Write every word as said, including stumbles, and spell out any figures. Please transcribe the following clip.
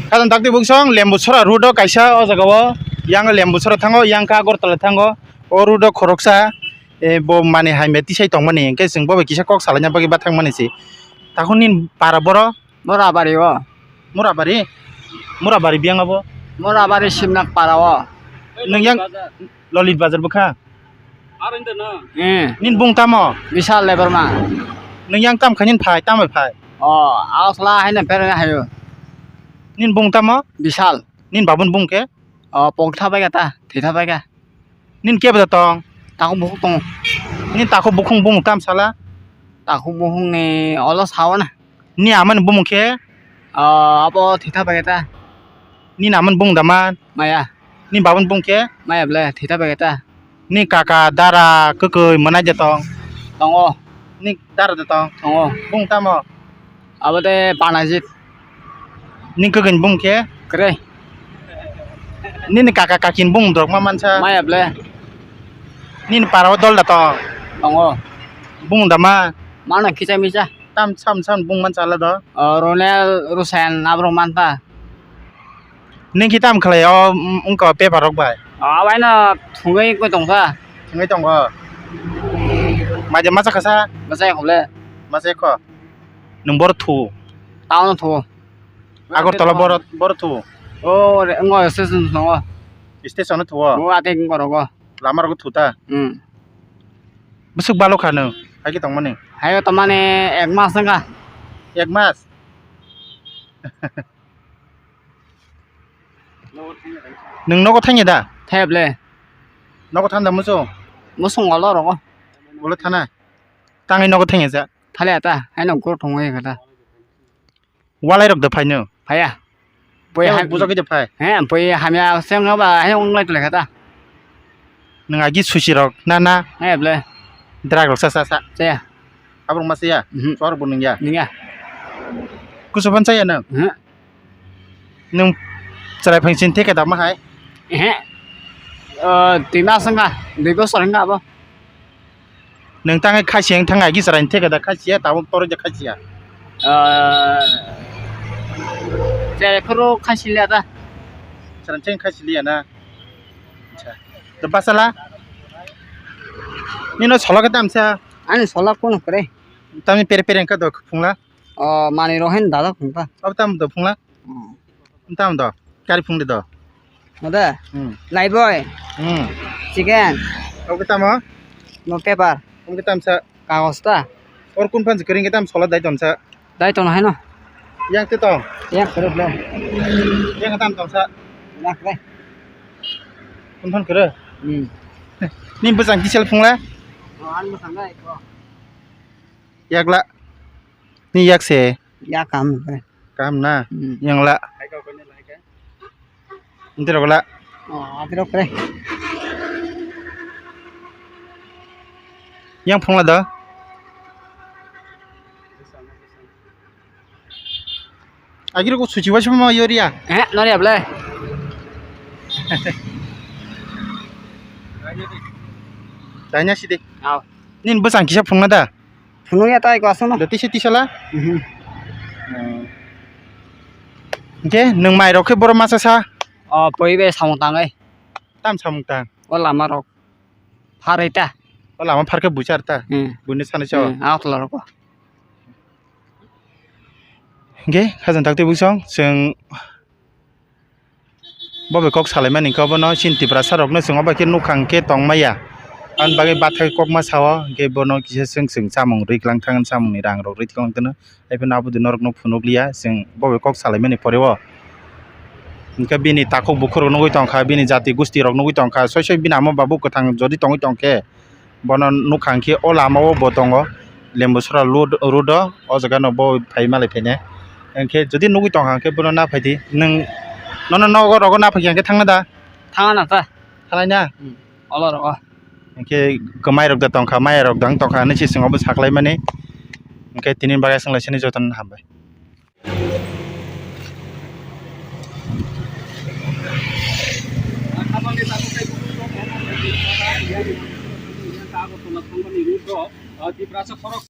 Khajang dakti buksong Lembusora road o kaisa o jaga o, yang Lembusora thango, yang khe Agartala thango. O road o khoroksa, eh, bo manwi hamya tisai tongmani, hwnkhe chwng bo bai kisa kok salaina bagwi bathang mani se. Takhuk nini para boro? Murabari o. Murabari? Murabari biyang abo? Murabari Simnak para o. Nwng yang Lolit Bazar bwkha? Eh. Nini bung tamo? Bishal Debbarma. Nwng yang tam kha nini phai, tamo phai? O, aosla haino phereng hayo. Nini bung tamo? Bishal. Nini babun bung khe? O, pok thabai kha ta, thwi thabai kha. Nini kebo da tong? Takhuk bukhuk tongo. Nini takhuk bukhuk bung tam sala? Takhuk bukhuk ni olo sao na. Ni amani bumung khe? O, abo thwi thabai kha ta. Nini amani bung da man? Maya. Ni babun bung khe? Maya ble, thwi thabai kha ta. Ni kaka dara kwkwi mwnai de tong? Tongo. Ni dara de tong? Tongo. Bung tamo? Abo de Banajit. Ni kwkwi ni bung khe? Kwrwi. Nini kaka kakin bung dorok ma mansa? Maya ble. Nini para o dol da tong? Tongo. Bung da ma? Mano kisa misa. Tam sam sam bung man chala do. O, Ronel, Rusen, aborok man ta. Nini ki tam khlai o, mm, wngkha paper rok bai? O, abaino thungwi koi tongkha. Thungwi tongo. Maide masa kasa? Masa ya khole. Masa ya kho. Nwng boro thu. Town o thu. Agartala boro, boro thu. O, re, ngo station tongo. Station o thu o. O, ate ngo rogo. Lama rogo thu ta. Hmm. Bwswk balo kha nwng, hai khe tongmani? Hai khe tongmani ek mas wngkha. Ek mas? Nwng nogo thangya da? Thep le. Nogo thang da muchung? Muchung ulo rogo. Ulo thana? Tangwi nogo thangya ja? Thale ata, hai no gor thongwi kha da. Walai rok da phaino? Phaiya. Bui Yang ham-, bujagwi da phai? He, bui hamya seng ba, he wng lai tole kha ta. Nwng agi susi rok na na? He, ble. Drug rok sa, sa, sa. Chaya. Aborok ma chaya? Mhm. Chwar bo nungya? Nungya. Kusu phan chaya nwng? Mhm. Nwng chwrai phang chin theke da ma hai? He. O, twi mas wngkha, dui bosor wngkha abo. Nwng tangwi khasiya wng thangwi agi chwraini theke da khasiya, tabuk toroi da khasiya? Ah, chwrai phuru khasi liya da. Chwraini theke khasi liya na? Acha. To bachala? Nino solo khe tamsa? Ani solo kuno kwrwi. Tamni pere pere wngkha do phungla? O, manwi rok haino dada phungkha. Abo tamo do phungla? Hmm. Tamo do? Kari phungdi do? Mada? Hmm. Laiboi. Hmm. Chicken. Oke tamo? No paper. Oke tamsa. Kagos ta. Or kun phan kering ke tam sola dai tonsa. Dai ton haino. Yang te tong. Yang kere ble. Yang tam tonsa. Yang kere. Kun phan kere. Hmm. Ni bwsang kisel phungla? Oh, an bwsang dai ko. Yak la. Ni yak se. Yak kam. Kaham na? Hmm. Yang la. Ntirok la. Oh, atirok kre. Yang phungla do. Agirok suchi waisa ma yoria. Eh, noria ble. Tanya sidi. Aw. Nin bwsang kisa phungna da. Phunukya tai kwchwngno. Da tisa tisa la? Mhm. Hmm. Hwnkhe nwng mairok khe borok masa sa? O, poi bai samung tangai. Tam samung tang? O lama rok. Pharai ta. O lama phar khe buchar ta? Hmm. Buini sanai sao? Hmm, a tla rok. Hwnkhe khajang takti buksong chwng Bo bai kok salaimani hwnkhe obono chini Tiprasa rokno chwng obo khe nukha hwnkhe tongmaya. Aboni bagwi bathai kokma sao, hwnkhe bono kisa chwng chwng chamung rwiklang thang, chamungni rang rok rwiklang twno. Haiphano aboni norokno phunukliya, chwng bo bai kok salaimani pore o. Hwnkhe bini takhuk bukhuk rok nugwi tongkha, bini jati gusti rok nugwi tongkha, soi soi bini ama babu kwthang jodi tongwi tongkhe, bono nukha hwnkhe o lama o bo tongo, Lembusora road, road o, o jaga no bo phai malai phainai. Hwnkhe jodi nugwi tongkha hwnkhe bono na phaidi. Nwng nono nogo rogo na phaikha hwnkhe thangna da? Thangna ta. Thangnai na? Hmm. Olo rogo. Hwnkhe kwmai rok da tongkha, maya rok da wng tongkha hinwi se chwng obo saklaimani. Hwnkhe tini bagwi swnglaisani jotono hambai. Tiprasa khorok